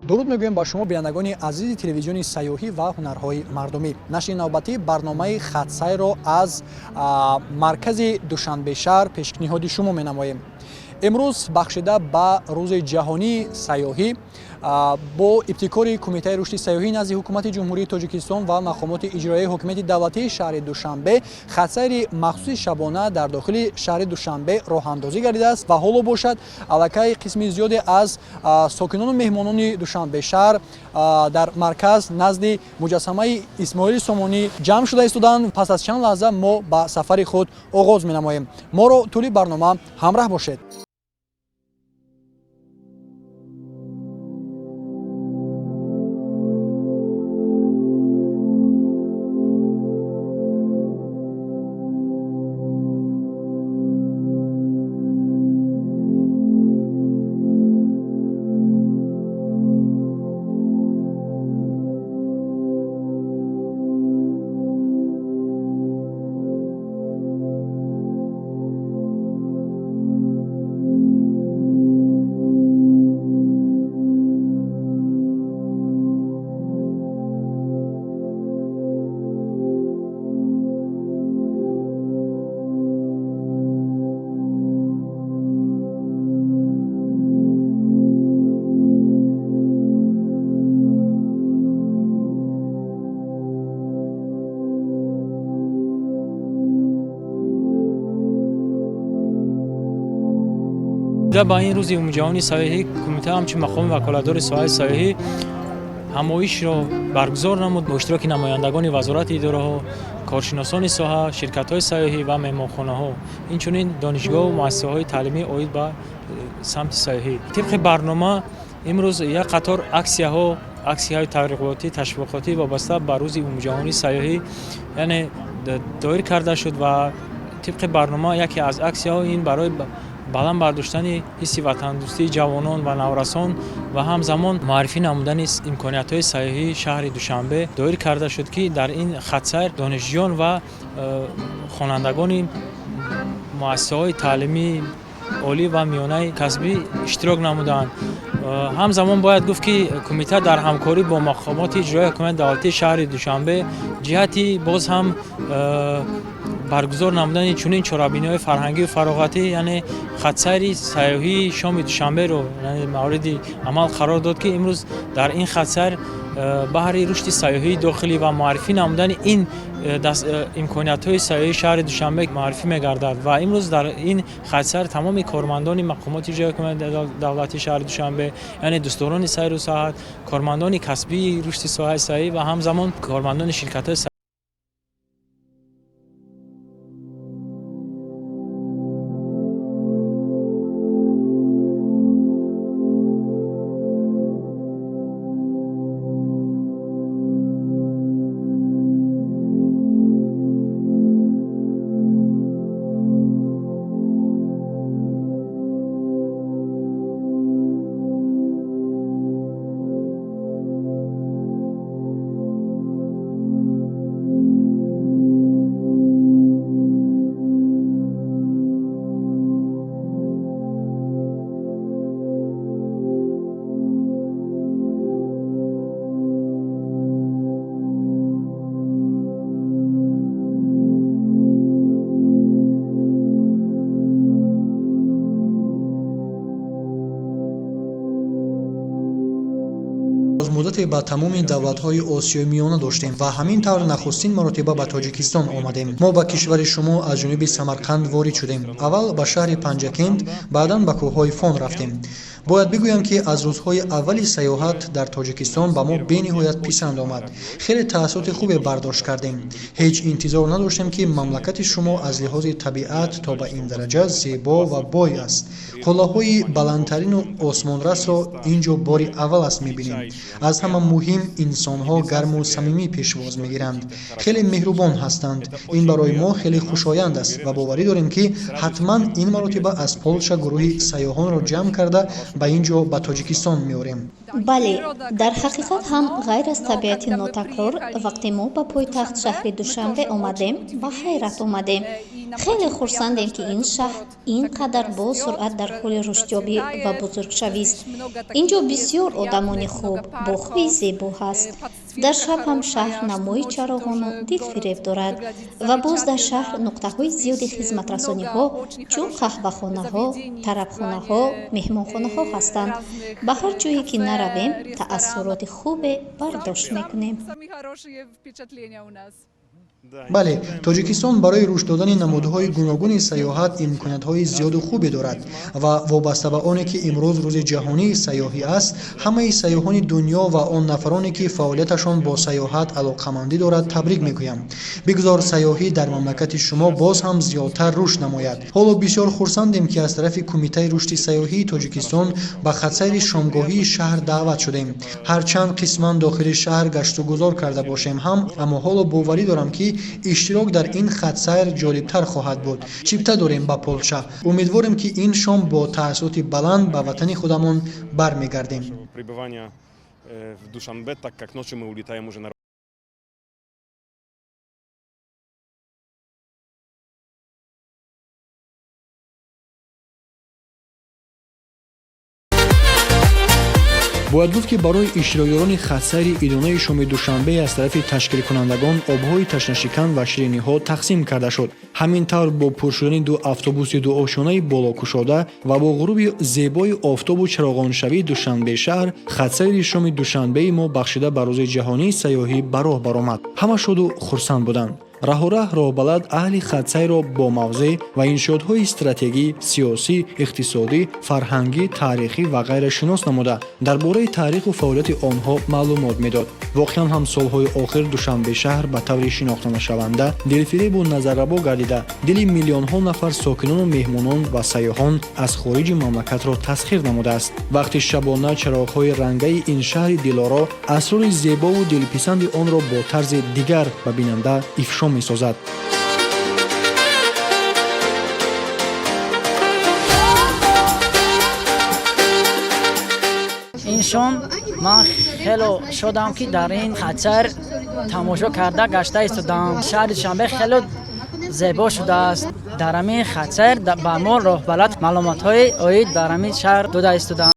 Дуруд мегӯем ба шумо, бинандагони азизи телевизиони сайёҳӣ ва ҳунарҳои мардумӣ. Нашри навбатии барномаи хатсайрро аз маркази Душанбешаҳр пешниҳоди шумо менамоем. Имрӯз бахшида ба Рӯзи ҷаҳонии сайёҳӣ бо ибтикори Кумитаи рушди сайёҳӣ назди Ҳукумати Ҷумҳурии Тоҷикистон ва мақомоти иҷроияи ҳокимияти давлатии шаҳри Душанбе хатсайри махсуси шабона дар дохили шаҳри Душанбе роҳандозӣ гардидааст ва ҳоло бошад, аллакай қисми зиёде аз сокинону меҳмонони Душанбешаҳр дар марказ назди муҷассамаи Исмоили Сомонӣ ҷамъ шуда истоданд. Пас аз чанд лаҳза мо ба сафари худ оғоз менамоем. Моро тӯли барнома ҳамраҳ бошед. Ба ин рӯзи умумиҷаҳонии сайёҳӣ кумита ҳамчун мақоми ваколатдори соҳаи сайёҳӣ ҳамоишро баргузор намуд бо иштироки намояндагони вазорати идораҳо, коршиносони соҳа, ширкатҳои сайёҳӣ ва меҳмонхонаҳо, инчунин донишгоҳу муассисаҳои таълимӣ оид ба самти сайёҳӣ. Тибқи барнома имрӯз як қатор аксияҳо, аксияҳои тарғиботӣ, ташвиқотӣ вобаста ба рӯзи умумиҷаҳонии сайёҳӣ, яъне, доир карда шуд ва тибқи барнома яке аз аксияҳо ин барои баланд бардоштани ҳисси ватандӯстии ҷавонон ва наврасон ва ҳамзамон муаррифӣ намудани имкониятҳои сайёҳии шаҳри Душанбе доир карда шуд, ки дар ин хатсайр донишҷӯён ва хонандагони муассисаҳои таълимии олӣ ва миёнаи касбӣ иштирок намуданд. Ҳамзамон бояд гуфт, ки кумита дар ҳамкорӣ бо мақомоти иҷроияи ҳокимияти давлатии шаҳри Душанбе ҷиҳати боз ҳам баргузор намудани чунин чорабиниҳои фарҳангию фароғатӣ, яъне хатсайри сайёҳии шоми Душанберо мавриди амал қарор дод, ки имрӯз дар ин хатсайр баҳри рушди сайёҳии дохилӣ ва муаррифӣ намудани ин имкониятҳои сайёҳии шаҳри Душанбе муаррифӣ мегардад. Ва имрӯз дар ин хатсайр тамоми кормандони мақомоти иҷроияи ҳокимияти давлатии шаҳри Душанбе, яъне дӯстдорони сайру саҳат, кормандони касбии рушди соҳаи сайёҳӣ ва ҳамзамон кормандони ширкатҳои Муддате ба тамоми давлатҳои Осиёи Миёна доштем ва ҳамин тавр нахустин маротиба ба Тоҷикистон омадем. Мо ба кишвари шумо аз ҷониби Самарқанд ворид шудем. Аввал ба шаҳри Панҷакент, баъдан ба кӯҳҳои Фон рафтем. Бояд бигӯям, ки аз рӯзҳои аввали сайёҳат дар Тоҷикистон ба мо бениҳоят писанд омад. Хеле таассуроти хубе бардошт кардем. Ҳеҷ интизор надоштем, ки мамлакати шумо аз лиҳози табиат то ба ин дараҷа зебо ва бой аст. Қуллаҳои баландтарину осмонрасро ин ҷо бори аввал аст мебинем. Аз ҳама муҳим, инсонҳо гарму самимӣ пешвоз мегиранд, хеле меҳрубон ҳастанд. Ин барои мо хеле хушоянд аст ва боварӣ дорем, ки ҳатман ин маротиба аз Полша гурӯҳи сайёҳонро ҷамъ карда ба ин ҷо, ба Тоҷикистон меорем. Бале, дар ҳақиқат ҳам, ғайр аз табиати нотакрор, вақте мо ба пойтахт, шаҳри Душанбе, омадем, ба ҳайрат омадем. Хеле хурсандем, ки ин шаҳр ин қадар бо суръат дар ҳоли рушдёбӣ ва бузургшавист. Ин ҷо бисёр одамони хуб, боғҳои зебо ҳаст. Дар шаб ҳам шаҳр намои чароғону дилфиреб дорад. Ва боз дар шаҳр нуқтаҳои зиёди хизматрасониҳо, чун қаҳвахонаҳо, тарабхонаҳо, меҳмонхонаҳо ҳастанд. Ба ҳар ҷое ки наравем, таассуроти хубе бардошт мекунем. Бале, Тоҷикистон барои рушд додани намудҳои гуногуни сайёҳат имкониятҳои зиёду хубе дорад ва вобаста ба оне ки имрӯз Рӯзи ҷаҳонии сайёҳӣ аст, ҳамаи сайёҳони дунё ва он нафароне, ки фаъолияташон бо сайёҳат алоқамандӣ дорад, табрик мегӯям. Бигзор сайёҳӣ дар мамлакати шумо боз ҳам зиёдтар рушд намояд. Ҳоло бисёр хурсандем, ки аз тарафи Кумитаи рушди сайёҳии Тоҷикистон ба хатсайри шомгоҳии шаҳр даъват шудем. Ҳарчанд қисман дохили шаҳр гаштугузор карда бошем ҳам, аммо ҳоло боварӣ дорам, ки иштирок дар ин хатсайр ҷолибтар хоҳад буд. Чипта дорем ба Полша. Умедворем, ки ин шом бо таассуроти баланд ба ватани худамон бармегардем. Пребывания в Душанбе, так как ночью мы улетаем уже на Бояд гуфт, ки барои иштирокдорони хатсайри идонаи шоми Душанбе аз тарафи ташкилкунандагон обҳои ташнашикан ва шириниҳо тақсим карда шуд. Ҳамин тавр, бо пур шудани ду автобуси дуошёнаи болокушода ва бо ғуруби зебои офтобу чароғоншавии Душанбе шаҳр, хатсайри шоми Душанбеи мо, бахшида ба Рӯзи ҷаҳонии сайёҳӣ, ба роҳ баромад. Ҳама шоду хурсанд буданд. Раҳораҳ роҳбалад аҳли хатсайрро бо мавзеъ ва иншоотҳои стратегӣ, сиёсӣ, иқтисодӣ, фарҳангӣ, таърихӣ ва ғайра шинос намуда, дар бораи таъриху фаъолияти онҳо маълумот медод. Воқеан ҳам, солҳои охир Душанбе шаҳр ба таври шинохтанашаванда дилфиребу назаррабо гардида, дили миллионҳо нафар сокинону меҳмонон ва сайёҳон аз хориҷи мамлакатро тасхир намудааст. Вақти шабона чароғҳои рангаи ин шаҳри дилоро асрори зебову дилписанди онро бо тарзи дигар ба бинанда ифшо месозад. Ин шом ман хело шодам, ки дар ин хатсайр тамошо карда гашта истодам. Шаҳри Душанбе хело зебо шудааст. Дар ҳамин хатсайр ба мо роҳбалад маълумотҳои оид бар ҳамин шаҳр дода истоданд.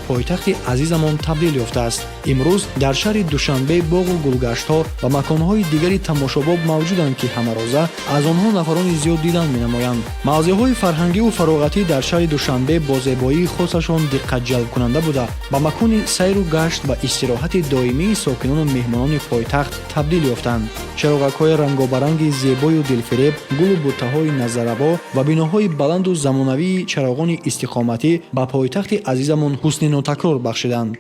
Пойтахти азизамон табдил ёфтааст. Имрӯз дар шаҳри Душанбе боғу гулгаштҳо ва маконҳои дигари тамошобоб мавҷуданд, ки ҳамарӯза аз онҳо нафарони зиёд дидан менамоянд. Мавзеъҳои фарҳангиву фароғатӣ дар шаҳри Душанбе бо зебоии хосашон диққатҷалбкунанда буда, ба макони сайру гашт ва истироҳати доимии сокинону меҳмонони пойтахт табдил ёфтанд. Чароғакҳои рангобаранги зебою дилфиреб, гулу буттаҳои назаррабо ва биноҳои баланду замонавии чароғони истиқоматӣ ба пойтахти азизамон ҳусни нотакрор бахшиданд.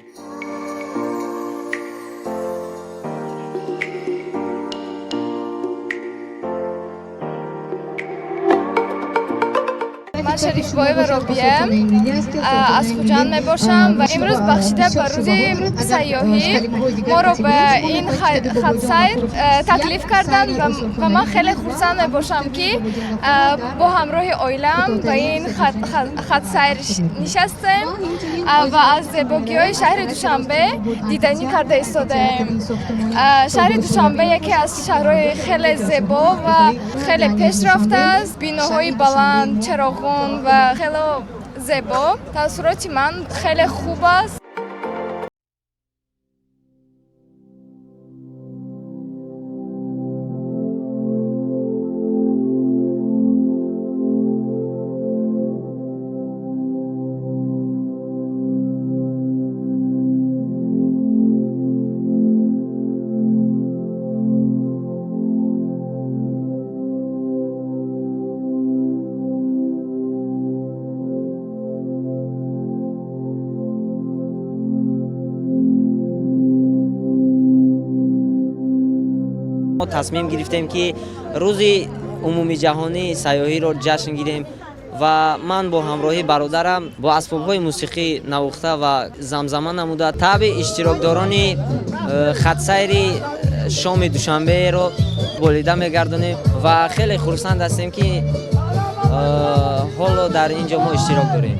Ман Шарифбоева Робия, аз Хуҷанд мебошам ва имрӯз, бахшида ба Рӯзи сайёҳӣ, моро ба ин хатсайр таклиф карданд ва ман хеле хурсанд мебошам, ки бо ҳамроҳи оилаам ба ин хатсайр нишастем ва аз зебогиҳои шаҳри Душанбе диданӣ карда истодаем. Шаҳри Душанбе яке аз шаҳрҳои хеле зебо ва хеле пешрафтааст. Биноҳои баланд, чароғон ва хеле зебо. Таассуроти ман хеле хуб аст. Мо тасмим гирифтем, ки Рӯзи умумиҷаҳонии сайёҳиро ҷашн гирем ва ман бо ҳамроҳии бародарам бо асбобҳои мусиқӣ навохта ва замзама намуда, табъи иштирокдорони Хатсайри шоми Душанберо болида мегардонем ва хеле хурсанд ҳастем, ки ҳоло дар ин ҷо мо иштирок дорем.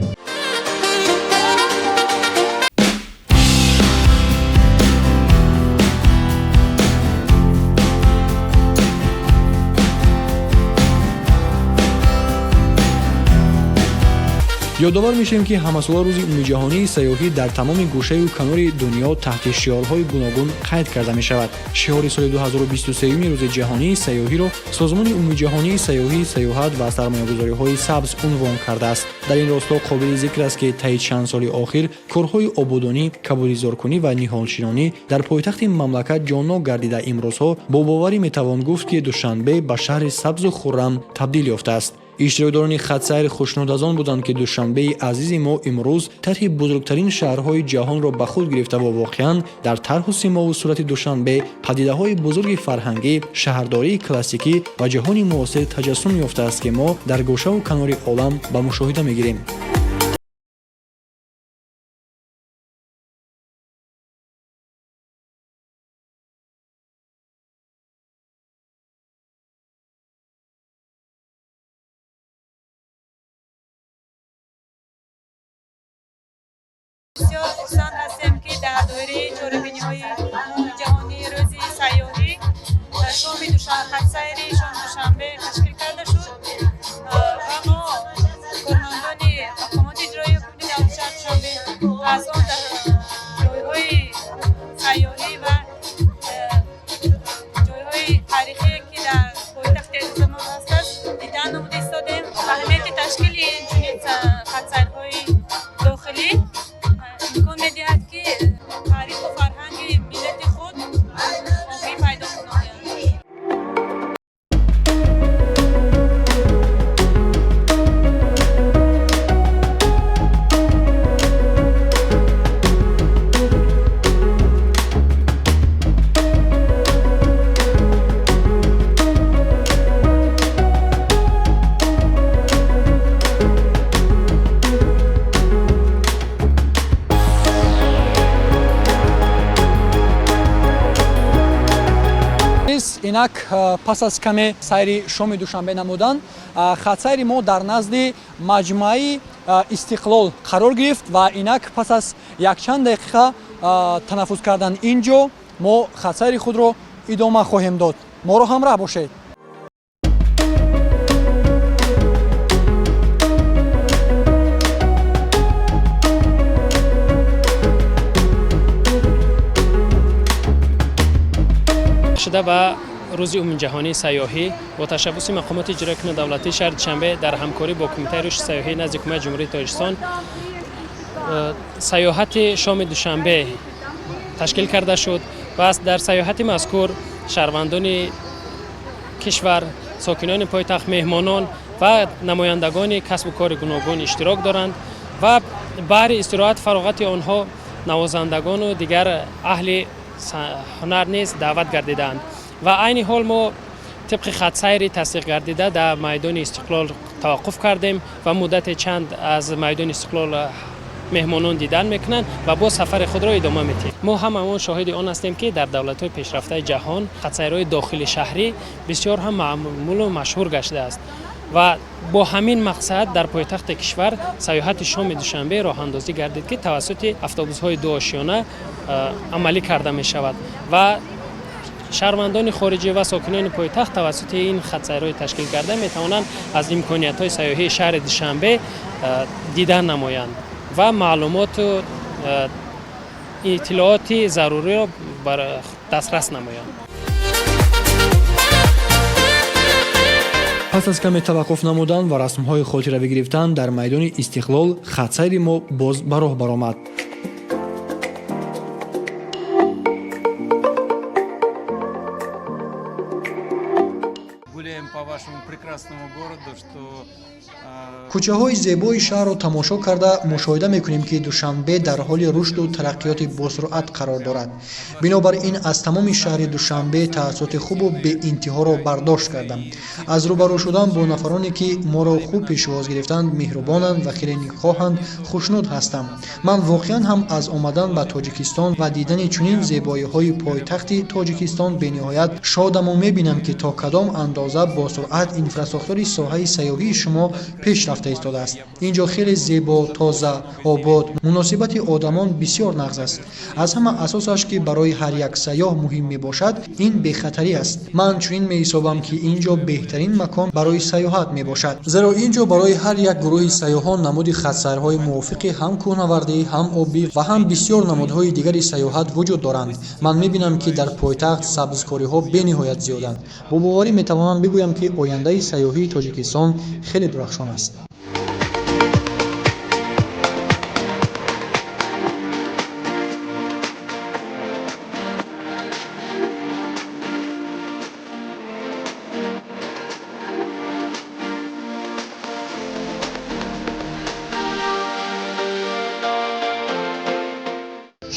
Ёдовар мешавем, ки ҳамасола Рӯзи умумиҷаҳонии сайёҳӣ дар тамоми гӯшаю канори дунё таҳти шиорҳои гуногун қайд карда мешавад. Шиори соли 2023 Рӯзи ҷаҳонии сайёҳиро Созмони умумиҷаҳонии сайёҳӣ «Сайёҳат ва сармоягузориҳои сабз» унвон кардааст. Дар ин росто қобили зикр аст, ки таи чанд соли охир корҳои ободонӣ, кабудизоркунӣ ва ниҳолшинонӣ дар пойтахти мамлакат ҷоннок гардида, имрӯзҳо бо боварӣ метавон гуфт, ки Душанбе ба шаҳри сабзу хуррам табдил ёфтааст. Иштирокдорони хатсайр хушнуд аз он буданд, ки Душанбеи азизи мо имрӯз тарҳи бузургтарин шаҳрҳои ҷаҳонро ба худ гирифта ва воқеан дар тарҳу симову сурати Душанбе падидаҳои бузурги фарҳангӣ, шаҳрдории классикӣ ва ҷаҳони муосир таҷассум ёфтааст, ки мо дар гӯшаву канори олам ба мушоҳида мегирем. Бисёр хурсанд ҳастем, ки дар доираи чорабиниҳои умумиҷаҳонии Рӯзи сайёҳӣ шоми хатсайри шоми Душанбе ташкил карда шуд ва мо, кормандони мақомоти иҷроии ҳукумати давлати шаҳри Душанбе, аз он ҷойҳои сайёҳӣ ва ҷойҳои таърихие, ки дар пойтахти азизамон ҳастанд, дидан намуда истодем. Аҳамияти ташкили чунин хатсайрҳои дохилӣ имкон медиҳад, ки таъриху фарҳанги миллати худ огоҳӣ пайдо кунанд. Инак, пас аз каме сайри шоми Душанбе намудан, хатсайри мо дар назди маҷмӯаи Истиқлол қарор гирифт ва инак, пас аз якчанд дақиқа танаффус кардан ин ҷо, мо хатсайри худро идома хоҳем дод. Моро ҳамроҳ бошед. Шуда ба Рӯзи умумиҷаҳонии сайёҳӣ бо ташаббуси мақомоти иҷроии ҳукумати давлатии шаҳри Душанбе дар ҳамкорӣ бо Кумитаи рушди сайёҳӣ назди Ҳукумати Ҷумҳурии Тоҷикистон сайёҳати шоми Душанбе ташкил карда шуд ва дар сайёҳати мазкур шаҳрвандони кишвар, сокинони пойтахт, меҳмонон ва намояндагони касбу кори гуногун иштирок доранд ва баҳри истироҳат фароғати онҳо навозандагону дигар аҳли ҳунар низ даъват гардидаанд. Ва айни ҳол мо тибқи хатсайри тасдиқ гардида дар майдони Истиқлол таваққуф кардем ва муддате чанд аз майдони Истиқлол меҳмонон дидан мекунанд ва боз сафари худро идома медиҳем. Мо ҳамамон шоҳиди он ҳастем, ки дар давлатҳои пешрафтаи ҷаҳон хатсайрҳои дохили шаҳрӣ бисёр ҳам маъмулу машҳур гаштааст ва бо ҳамин мақсад дар пойтахти кишвар сайёҳати шоми Душанбе роҳандозӣ гардид, ки тавассути автобусҳои дуошёна амалӣ карда мешавад ва шаҳрвандони хориҷӣ ва сокинони пойтахт тавассути ин хатсайрҳои ташкил карда метавонанд аз имкониятҳои сайёҳии шаҳри Душанбе дидан намоянд ва маълумоту иттилооти заруриро дастрас намоянд. Пас аз каме таваққуф намудан ва расмҳои хотиравӣ гирифтан дар майдони Истиқлол, хатсайри мо боз ба роҳ баромад. Гуляем по вашему прекрасному городу, что Кӯчаҳои зебои шаҳрро тамошо карда, мушоҳида мекунем, ки Душанбе дар ҳоли рушду тараққиёти босуръат қарор дорад. Бинобар ин аз тамоми шаҳри Душанбе таассуроти хубу беинтиҳоро бардошт кардам. Аз рӯбарӯ шудан бо нафароне, ки моро хуб пешвоз гирифтанд, меҳрубонанд ва хеле некхоҳанд, хушнуд ҳастам. Ман воқеан ҳам аз омадан ба Тоҷикистон ва дидани чунин зебоиҳои пойтахти Тоҷикистон бениҳоят шодаму мебинам, ки то кадом андоза босуръат инфрасохтори соҳаи сайёҳии шумо пеш рафта истодааст. Ин ҷо хеле зебо, тоза, обод, муносибати одамон бисёр нағз аст. Аз ҳама асосаш, ки барои ҳар як сайёҳ муҳим мебошад, ин бехатарӣ аст. Ман чунин меҳисобам, ки ин ҷо беҳтарин макон барои сайёҳат мебошад, зеро ин ҷо барои ҳар як гурӯҳи сайёҳон намуди хатсайрҳои мувофиқи ҳам кӯҳнавардӣ, ҳам обӣ ва ҳам бисёр намудҳои дигари сайёҳат вуҷуд доранд. Ман мебинам, ки дар пойтахт сабзкориҳо бениҳоят зиёданд. Бо боварӣ метавонам бигӯям, ки ояндаи сайёҳии Тоҷикистон хеле дурахшон аст.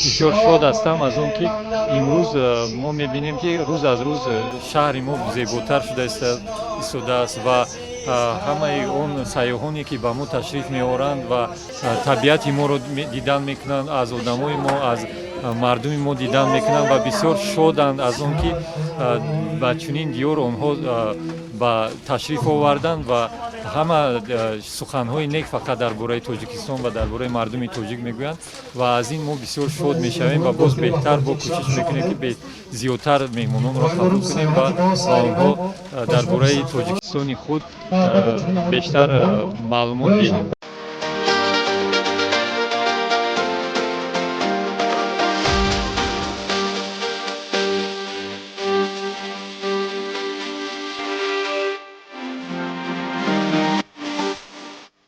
Бисёр шод ҳастам аз он, ки имрӯз мо мебинем, ки рӯз аз рӯз шаҳри мо зеботар шуда истодааст ва ҳамаи он сайёҳоне, ки ба мо ташриф меоранд ва табиати моро дидан мекунанд, аз одамои мо, аз мардуми мо дидан мекунанд ва бисёр шоданд аз он, ки ба чунин диёр онҳо ба ташриф оварданд ва ҳама суханҳои нек фақат дар бораи Тоҷикистон ва дар бораи мардуми тоҷик мегӯянд ва аз ин мо бисёр шод мешавем ва боз беҳтар бо кӯшиш мекунем, ки зиёдтар меҳмононро қабул кунем ва ба онҳо дар бораи Тоҷикистони худ бештар маълумот диҳем.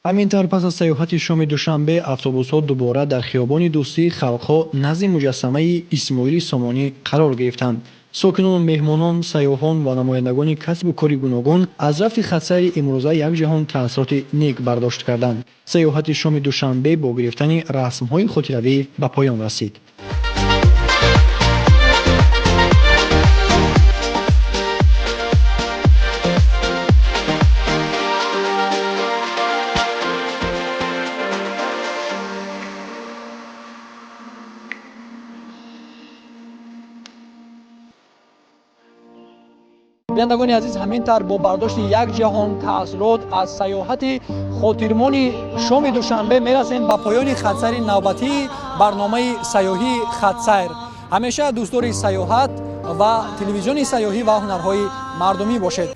Ҳамин тавр, пас аз сайёҳати шоми Душанбе, автобусҳо дубора дар хиёбони Дӯстии халқҳо назди муҷассамаи Исмоили Сомонӣ қарор гирифтанд. Сокинону меҳмонон, сайёҳон ва намояндагони касбу кори гуногун аз рафти хатсайри имрӯза як ҷаҳон таассуроти нек бардошт карданд. Сайёҳати шоми Душанбе бо гирифтани расмҳои хотиравӣ ба поён расид. Бинандагони азиз, ҳамин тавр бо бардошти як ҷаҳон таассурот аз сайёҳати хотирмони шоми Душанбе мерасем ба поёни хатсайри навбатии барномаи сайёҳии «Хатсайр». Ҳамеша дӯстдори сайёҳат ва телевизиони сайёҳӣ ва ҳунарҳои мардумӣ бошед.